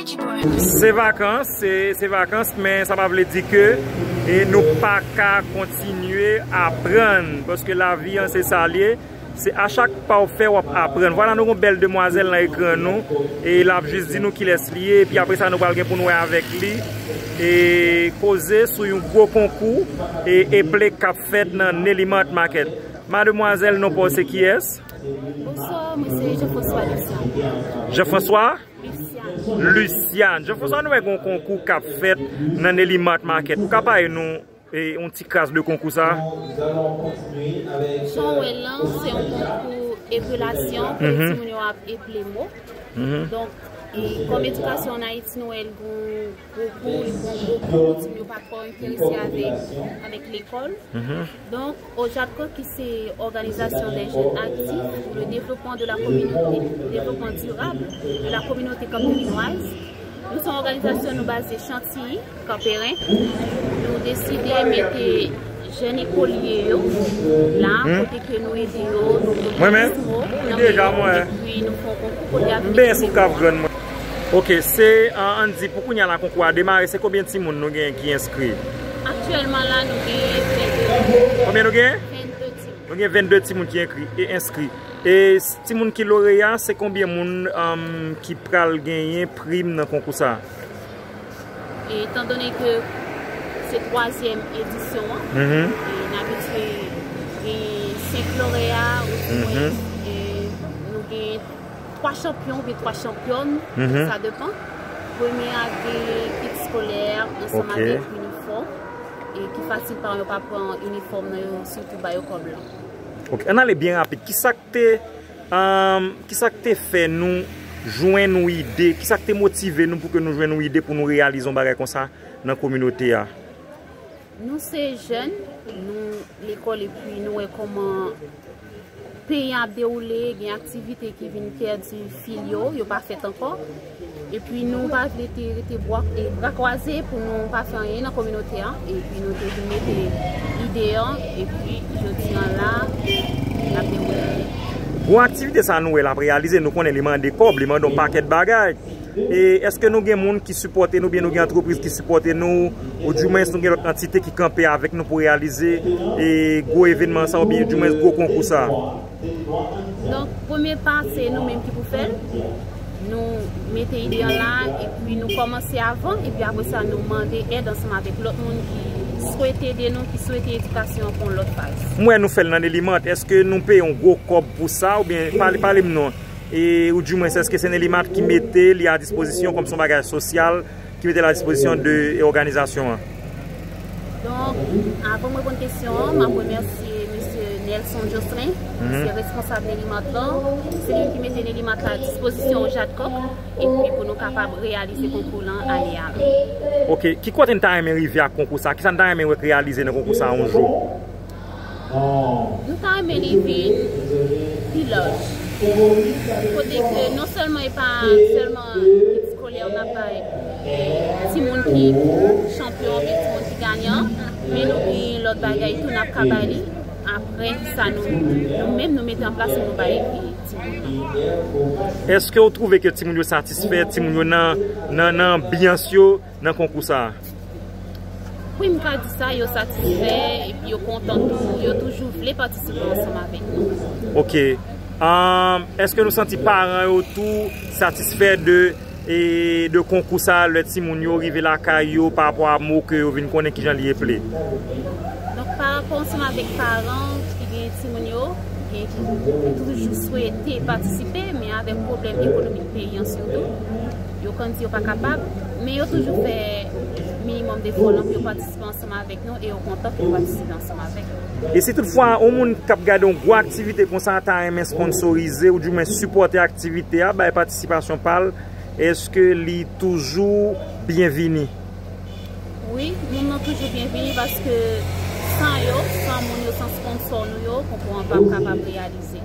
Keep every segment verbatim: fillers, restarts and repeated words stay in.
Se vakans, se, se vakans, men sa pa vle di ke e nou pa ka kontinye aprann, paske lavi an se sa l ye. Se a chak pa w fè w ap aprann. Vwala, nou gen yon bèl demwazèl nan ekran nou, e l ap jis di nou kilès li ye, epi apre sa nou pral gen pou n wè avèk li e koze sou yon gwo konkou e eple k ap fèt nan Nelly Mart Market. Mademwazèl, non pa w se kiyès? Bonswa, mwen se Jean-François Lucian. Jean-François? Lucian. Jean-François, nou wè gen yon konkou k ap fèt nan Nelly Mart Market. Ou ka pale nou e yon ti kras de konkou sa? Jan w wè l lan, se yon konkou epelasyon, kote timoun yo ap eple mo. Donk, e kòm edikasyon an Ayiti, nou wè l gen yon gwo kou, li gen yon gwo kou, timoun yo pa twò enterese avèk, avèk lekòl. Donk, OJADCOC, ki se Organisation des Jeunes Actifs pour le Développement de la Communauté, Développement Durable de la Communauté Campérinoise, nou se yon òganizasyon, nou baze Chantilly, Kanperen. Nou deside mete jèn ekolye yo la, kote ke nou ede yo, nou pran mo, nan men yo, epi nou fè yon konkou kote y ap vin. Ok, se, an, ann di, pou kounye a la konkou a demare, se konbyen timoun nou genyen ki enskri? Aktyèlman la, nou genyen vennde. Konbyen nou genyen? Vennde timoun. Nou gen vennde timoun ki enkri e enskri. E s- timoun ki loreya, se konbyen moun, um, ki pral genyen prim nan konkou sa? E etan done ke se twazyèm edisyon an, e n abitye gen senk loreya, oudimwens, e nou gen twa chanpyon oubyen twa chanpyòn, sa depann. Premye a gen kit eskolè ansanm avèk inifòm, e ki fasil paran yo pa pran inifòm nan yo, sitou ba yo kòb lan. Ok, ann ale byen rapid. Kisa k te, um, kisa k te fè nou jwenn yon ide? Kisa k te motive nou pou ke nou jwenn yon ide pou nou reyalize yon bagay konsa nan kominote a? Nou se jèn, nou lekòl epi nou wè kòman peyi an ap dewoule, gen aktivite ki vin pèdi fil yo, yo pa fèt ankò. Epi nou pa vle te rete bwa, e bra kwaze pou nou pa fè anyen nan kominote an. Epi nou te vin mete ide an, epi jodi an la, l ap dewoule. Bon, aktivite sa nou wè l ap reyalize, nou konnen li mande kòb, li mande yon pakèt bagay. E èske nou gen moun ki sipòte nou, oubyen nou gen antrepriz ki sipòte nou, oudimwens nou gen lòt antite ki kanpe avèk nou pou reyalize e gwo evènman sa, oubyen oudimwens gwo konkou sa? Donk, premye pa, se nou menm ki pou fè l. Nou mete ide an la, epi nou kòmanse avan, epi apre sa, nou mande èd ansanm avèk lòt moun ki swete ede nou, ki swete edikasyon an pran yon lòt faz. M wè nou fè l nan Nelimart, èske nou peye yon gwo kòb pou sa, oubyen pale, pale m non? E, oudimwens, èske se Nelimart ki mete li a dispozisyon kòm se yon bagay sosyal, ki mete l a dispozisyon de òganizasyon an? Donk, avan m reponn kesyon an, m ap remèsye mesye Nelson Jocelyn, ki se responsab Nelimart lan. Se li ki mete Nelimart la a dispozisyon OJADCOC, epi pou nou kapab reyalize konkou lan ane a la. Ok, ki kote n ta renmen rive ak konkou sa? Kisa n ta renmen wè k reyalize nan konkou sa yon jou? Nou ta renmen li vin pi laj. Kote ke non sèlman e pa sèlman kit eskolè n ap bay timoun ki chanpyon oubyen timoun ki ganyan, men nou gen lòt bagay tou n ap ka bay li. Apre sa, nou, nou menm nou mete an plas pou nou bay timoun nan. Èske w twouve ke timoun yo satisfè, timoun yo nan, nan, nan anbyans yo nan konkou sa a? Wi, m ka di sa, yo satisfè, epi yo kontan tou, yo toujou vle patisipe ansanm avèk nou. Ok. Ahn, èske nou santi paran yo tou satisfè de, e, de konkou sa a, lè timoun yo rive lakay yo, pa rapò a mo ke yo vin konnen kijan li eple? Donk, pa rapò ansanm avèk paran ki gen timoun yo, gen ki toujou swete patisipe, men avèk pwoblèm ekonomik peyi an sitou, yo konn di yo pa kapab, men yo toujou fè minimòm defò lan pou yo patisipe ansanm avèk nou e yo kontan ke yo patisipe ansanm avèk nou. E si toutfwa yon moun k ap gade yon gwo aktivite konsa ta renmen sponsorize oudimwens sipòte aktivite a, bay patisipasyon pa l, èske li toujou byenvini? Wi, moun nan toujou byenvini paske san yo, san moun yo, san sponsò nou yo, konkou an p ap kapab reyalize.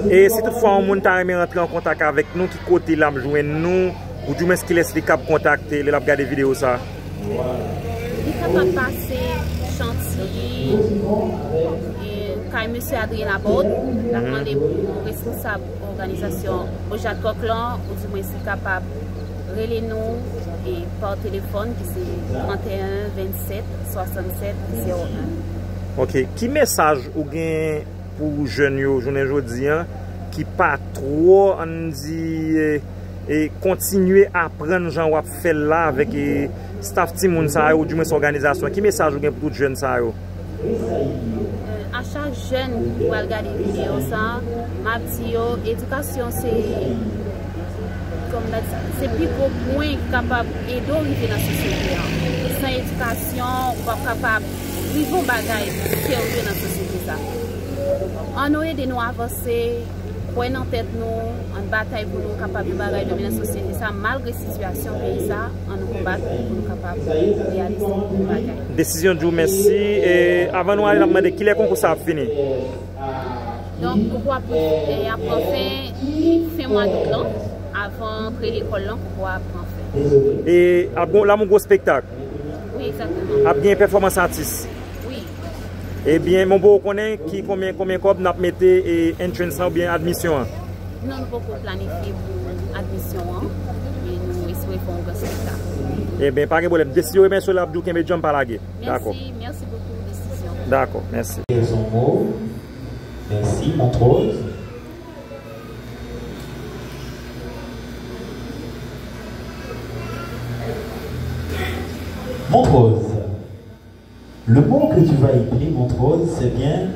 E si toutfwa yon moun ta renmen rantre an kontak avèk nou, ki kote l ap jwenn nou, oudimwens kilès li kab kontakte lè l ap gade videyo sa a? Li kapab pase Chantilly, e, kay mesye Adrien Laborde, l ap mande pou responsab òganizasyon OJADCOC lan, oudimwens li kapab Rele nou e pa telefòn ki se trant e en vennsèt swasannsèt zewo en. Ok, ki mesaj ou gen pou jèn yo jounen jodi a ki pa twò, ann di, e, e kontinye aprann jan w ap fè l la avèk, e, staff timoun sa yo, oudimwens òganizasyon? Ki mesaj ou gen pou tout jèn sa yo? Euh, a chak jèn ki pral gade videyo sa, m ap di yo, edikasyon se, kòm m ta di sa, se pi gwo pwen ki kapab ede w rive nan sosyete a. San edikasyon, ou p ap kapab rive yon bagay serye nan sosyete sa. Ann nou ede nou avanse, kwè nan tèt nou, ann batay pou nou kapab yon bagay demen nan sosyete sa, malgre sitiyasyon peyi sa, ann nou konbat pou nou kapab reyalize yon bagay. Desizyon di w mèsi. E, avan nou ale, n ap mande kilè konkou sa ap fini? Donk, konkou ap, e, ap pran fen fen mwa dout lan, avan rantre lekòl lan, konkou ap pran fen. E ap gon, la, yon gwo espektak. Wi, egzakteman. Ap gen pèfòmans atis. Wi. Ebyen, mwen poko konnen ki konbyen, konbyen kòb n ap mete, e, entrance lan oubyen admisyon an? Non, nou poko planifye pou admisyon an, men nou espere fè yon gran espektak. Ebyen, pa gen pwoblèm. Desizyon remèsye w la, ap di w kenbe djanm, pa lage. Dakò. Mèsi, mèsi bokou, Desizyon. Dakò, mèsi. Son mot. Merci, Montrose. Montrose. Le mot que tu vas épeler, Montrose, c'est bien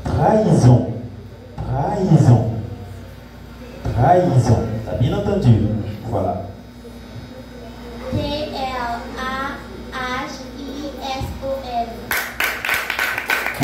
trahison. Trahison. Trahison. T'as bien entendu? Voilà. T R A H I S O N.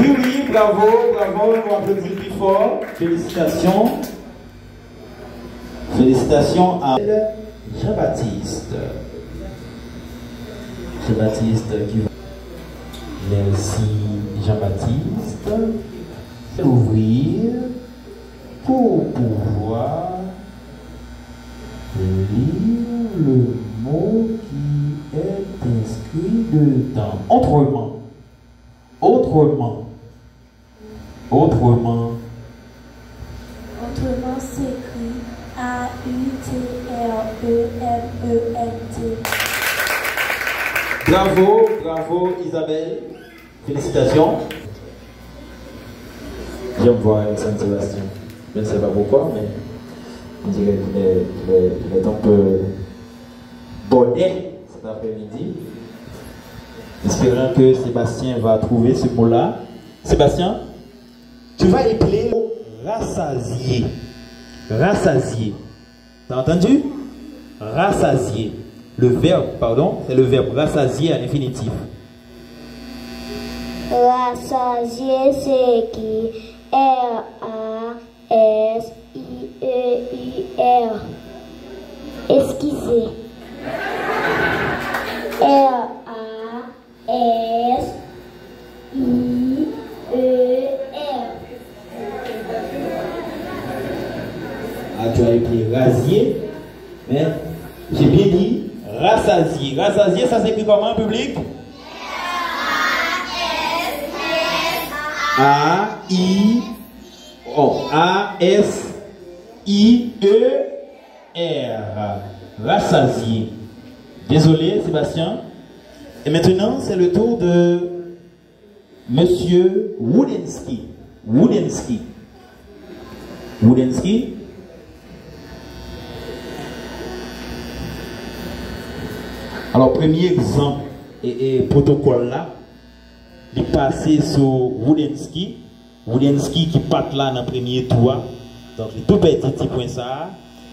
Wi, wi, bravo, bravo, nou aplodi l pi fò. Felisitasyon. Félicitations à Jean-Baptiste. Jean-Baptiste qui va. Merci Jean-Baptiste. Ouvrir pour pouvoir lire le mot qui est inscrit dedans. Autrement. Autrement. Autrement. Autrement s'écrit A U T R E M E N T. Bravo, bravo Isabelle. Félicitations. J'aime voir San Sebastian. Je ne sais pas pourquoi, mais on dirait qu'il est, il est, il est un peu bordé cet après-midi. Espérant que Sébastien va trouver ce mot-là. Sébastien, tu vas épeler rassasié. Rassasié. T'as entendu? Rassasié. Le verbe, pardon, c'est le verbe rassasié à l'infinitif. Rassasié, c'est écrit R A S I E I R. Excusez. R A S I E R. Ah, tu as écrit rasié, mais j'ai bien dit rassasié. Rassasié, ça s'écrit comment, public? A, I, oh, A, S, I, E, R. Rassasié. Désolé, Sébastien. Et maintenant, c'est le tour de Monsieur Woodensky. Woodensky. Woodensky. Alò, premye egzanp e, e pwotokòl la, li pase sou Woodensky. Woodensky ki pa t la nan premye tou a. Donk, li tou pèdi ti pwen sa a.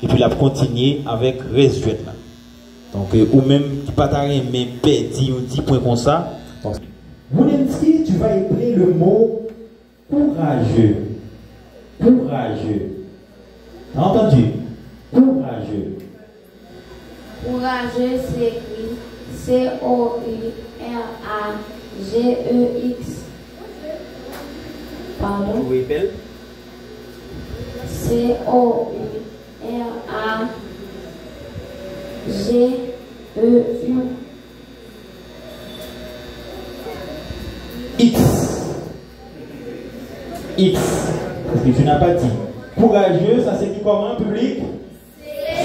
Epi l ap kontinye avèk rès jwèt la. Donk, e, ou menm ki pa ta renmen pèdi yon ti pwen konsa. Donk, Woodensky, tu vas épeler le mot courageux. Courageux. T'as entendu? Courageux. Courageux s'écrit C O U R A G E X. Pardon? Ou repel? C O U R A G E U X. X. Parce que tu n'as pas dit. Courageux, ça s'écrit comment, public?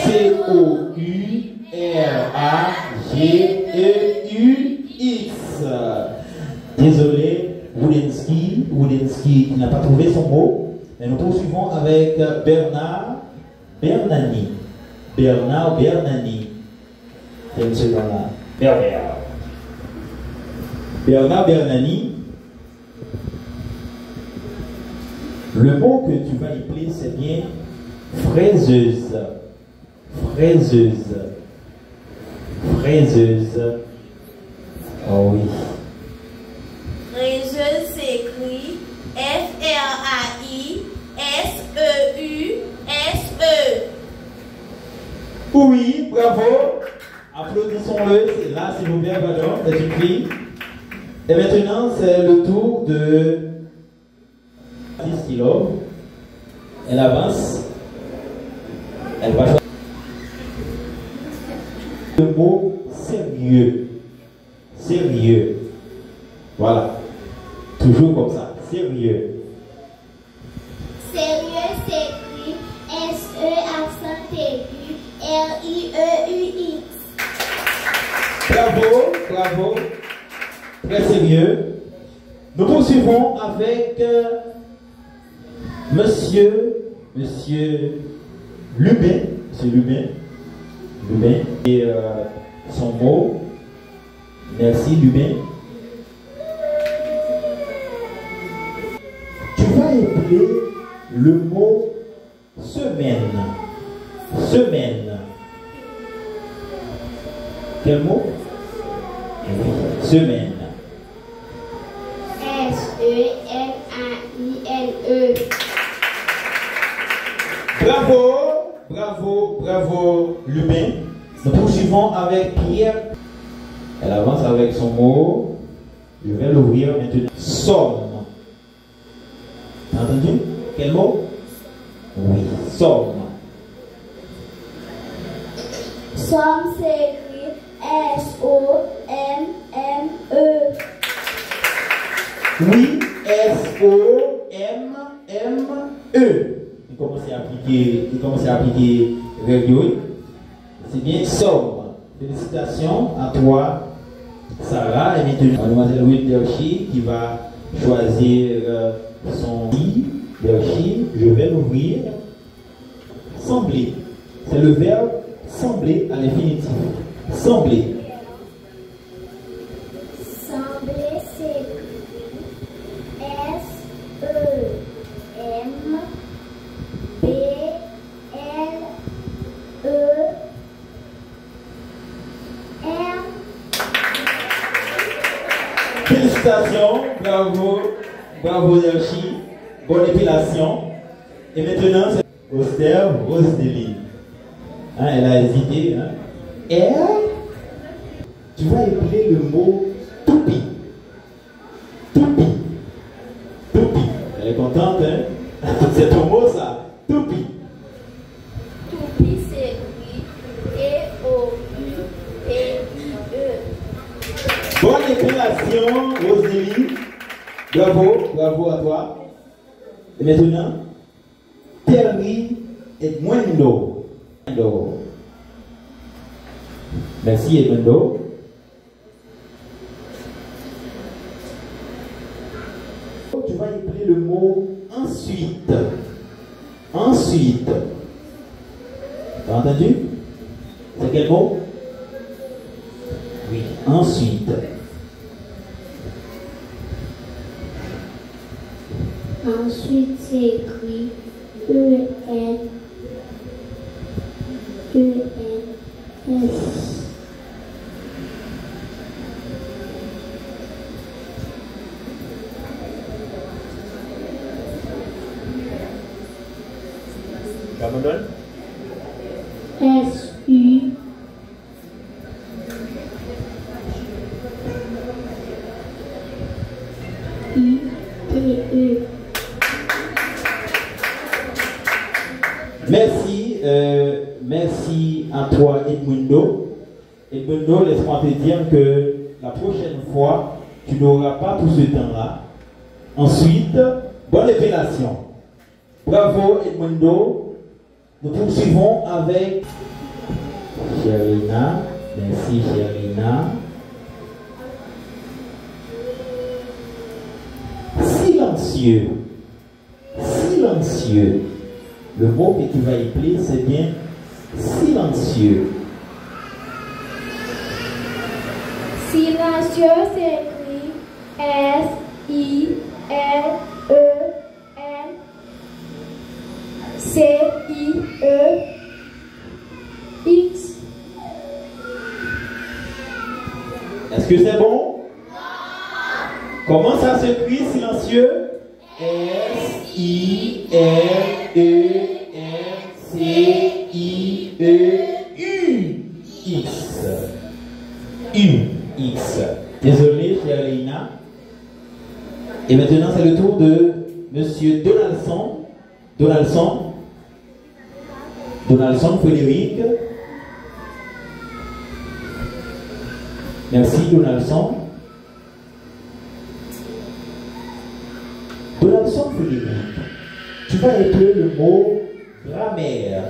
C O U R A G E U X. Désolé, Woudensky, Woudensky qui n'a pas trouvé son mot, mais nous poursuivons avec Bernard Bernani. Bernard Bernani. Fè m se non la. Bernard. Bernard Bernani. Le mot que tu vas épeler, c'est bien fraiseuse. Fraiseuse. Fraiseuse. Oh oui. Fraiseuse se ekri F R A I S E U S E. Oui, bravo. Applaudissons-le. C'est là, s'il vous plaît, pardon. C'est une fille. Et maintenant, c'est le tour de Alice Kilov. Elle avance. Elle va choisir le mot sérieux. Sérieux. Voilà. Toujours comme ça. Sérieux. Sérieux se ekri S E aksan aigu R I E U X. Bravo, bravo. Très sérieux. Nous poursuivons avec euh, monsieur, monsieur Lubin. Monsieur Lubin. Lubin. Et euh, son mot. Merci, Lubin. Tu vas épeler le mot semaine. Semaine. Quel mot? Semaine. S E M A I N E. Bravo, bravo, bravo, Lubin. Nous poursuivons avec Pierre. Elle avance avec son mot. Je vais l'ouvrir maintenant. Somme. T'as entendu? Quel mot? Oui, somme. Somme se ekri S O M M E. Oui, S O M M E. Li kòmanse aplike, li kòmanse aplike règ yo, wi. C'est bien, somme. Félicitations à toi, Sarah. Et maintenant, mademoiselle Ruth Derchy qui va choisir euh, son livre. Derchy, je vais l'ouvrir. Sembler. C'est le verbe sembler à l'infinitif. Sembler. Sanble se ekri S E M B L E M. Félicitations, bravo, bravo Yershi, bonne épilation. Et maintenant, c'est Auster Rosedeline. Hein, elle a hésité, hein. R, tu vas épeler le mot toupie. Toupie. Toupie. Elle est contente, hein? C'est ton mot, ça. Toupie. Toupie se ekri T O U P I E. Bonne épilation, Rosedeline. Bravo, bravo à toi. Et maintenant, Terry Edmundo. Merci, Edmundo. Tu vas épeler le mot ensuite. Ensuite. T'as entendu? C'est quel mot? Oui, ensuite. Ensuite, se ekri E N E N S. Abandonne. S U. I T E. Merci, euh, merci à toi, Edmundo. Edmundo, laisse-moi te dire que la prochaine fois, tu n'auras pas tout ce temps-là. Ensuite, bonne épilation. Bravo, Edmundo. Nous poursuivons avec Sherlina, merci Sherlina. Silencieux. Silencieux. Le mot que tu vas épeler, c'est bien silencieux. Silencieux s'écrit S I L E N C I E X. Est-ce que c'est bon? Comment ça s'écrit, silencieux? S I L E N C I E U X. U X. Désolé, chère Leïna. Et maintenant, c'est le tour de Monsieur Donaldson. Donaldson. Donaldson Frédéric. Merci, Donaldson. Donaldson Frédéric, tu vas épeler le mot grammaire.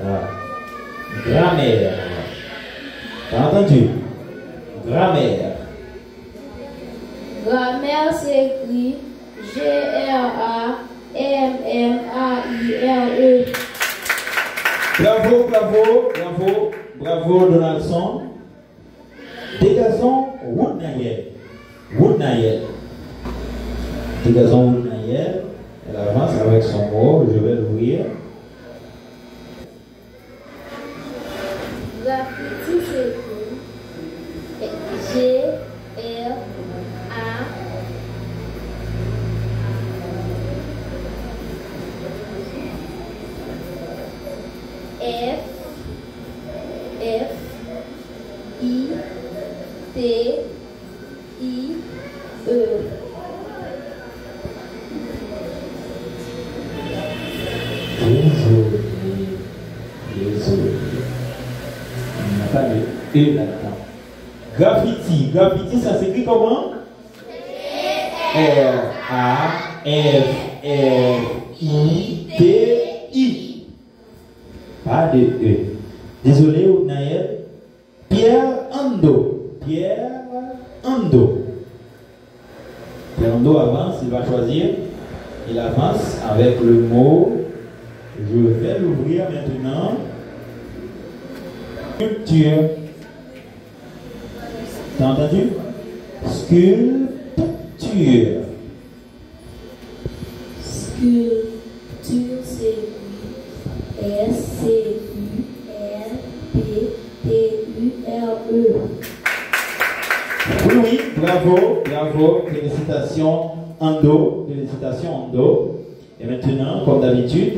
Grammaire. T'as entendu? Grammaire. Grammaire s'écrit G R A M M A I R E. Bravo, bravo, bravo, bravo, Donaldson. Dégazon Woodnaël. Woodnaël. Dégazon Woodnaël, elle avance avec son mot, je vais l'ouvrir. Grafiti s'écrit G R A F F I T I E. Désolé, désolé. Il n'y a pas de E là-dedans. Grafiti, grafiti, ça s'écrit comment? R A F F I T I. Pas de E. Désolé, Naël. Pierre Ando. Pierre Ando. Pierre Ando avance, il va choisir. Il avance avec le mot. Je vais l'ouvrir maintenant. Sculpture. T'as entendu? Sculpture. Sculpture, c'est S C U L P T U R E. Oui, oui, bravo, bravo, félicitations Ando, félicitations Ando. Et maintenant, comme d'habitude,